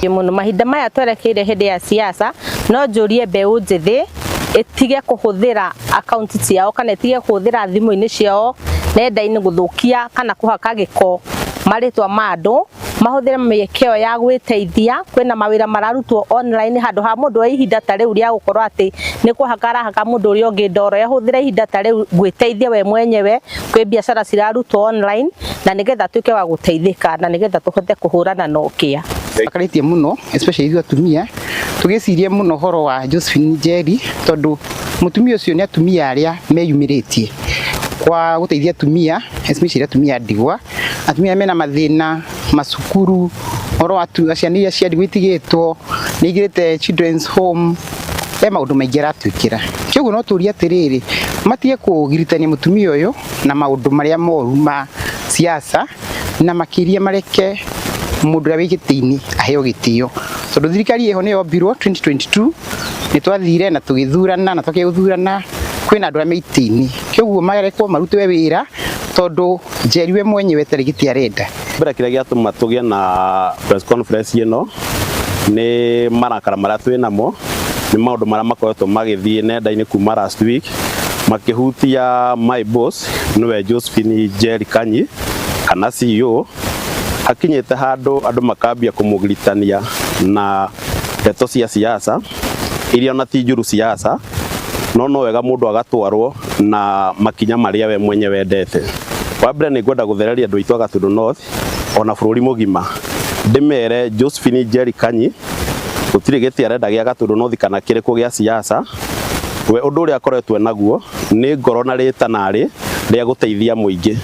Mũno mahinda maya twerekeire hĩndĩ ya siasa, no njũrie mbeũ njĩthĩ ĩtige kũhũthĩra akaunti ciao kana ĩtige kũhũthĩra thimũ-inĩ ciao nenda-inĩ gũthũkia kana kũhaka gĩko marĩtwa ma andũ. Mahũthĩre mĩeke ĩyo ya gwĩteithia. Kwĩna mawĩra mararutwo online handũ ha mũndũ oe ihinda ta rĩu rĩa gũkorwo atĩ nĩ kũhaka arahaka mũndũ ũrĩa ũngĩ ndoro, ahũthĩre ihinda ta rĩu gwĩteithia we mwenyewe. Kwĩ biacara cirarutwo online na nĩgetha atuĩke wa gũteithĩka na nĩgetha tũhote kũhũrana na ũkĩa. Makarĩtie mũno, especially ithuĩ atumia, tũgĩcirie mũno ũhoro wa Josephine Njeri, tondũ mũtumia ũcio nĩ atumia arĩa meyumĩrĩtie kwa gũteithia atumia, especially atumia a ndigwa, atumia mena mathĩna macukuru, ũhoro wa ciana iria cia ndigwa itigĩtwo, nĩ aigĩrĩte children's home, he maũndũ maingĩ aratwĩkĩra. Kĩoguo no tũrie atĩrĩrĩ, matige kũgiritania mũtumia ũyũ na maũndũ marĩa moru ma siasa, na makĩria mareke mũndũ ũrĩa wĩ gĩtĩ-inĩ aheo gĩtĩo, tondũ thirikari ĩho nĩ yombirwo 2022, nĩ twathire na tũgĩthurana, na twakĩgia gũthurana kwĩna andũ arĩa me itĩ-inĩ, kĩoguo marekwo marute wĩra, tondũ Njeri we mwenyewe tarĩ gĩtĩ arenda. Mbere kĩrĩa gĩatũma tũgĩe na press conference ĩno nĩ marakara marĩa twĩ namo nĩ maũndũ marĩa makoretwo magĩthiĩ nenda-inĩ kuma last week makĩhutia my boss, nĩwe Josephine Njeri Kanyi kana CEO. Hakinyĩte handũ andũ makambia kũmũgiritania na ndeto cia siasa iria ona ti njũru siasa, no no wega mũndũ agatwarwo na makinya marĩa we mwenyewe wendete. Wa mbere, nĩ ngwenda gũthereria andũ aitũ a Gatundu North ona bũrũri mũgima, ndĩmere Josephine Njeri Kanyi gũtirĩ gĩtĩ arenda gĩa Gatundu North kana kĩrĩkũ gĩa siasa. We ũndũ ũrĩa akoretwo naguo nĩ ngoro na rĩtanarĩ rĩa gũteithia mũingĩ.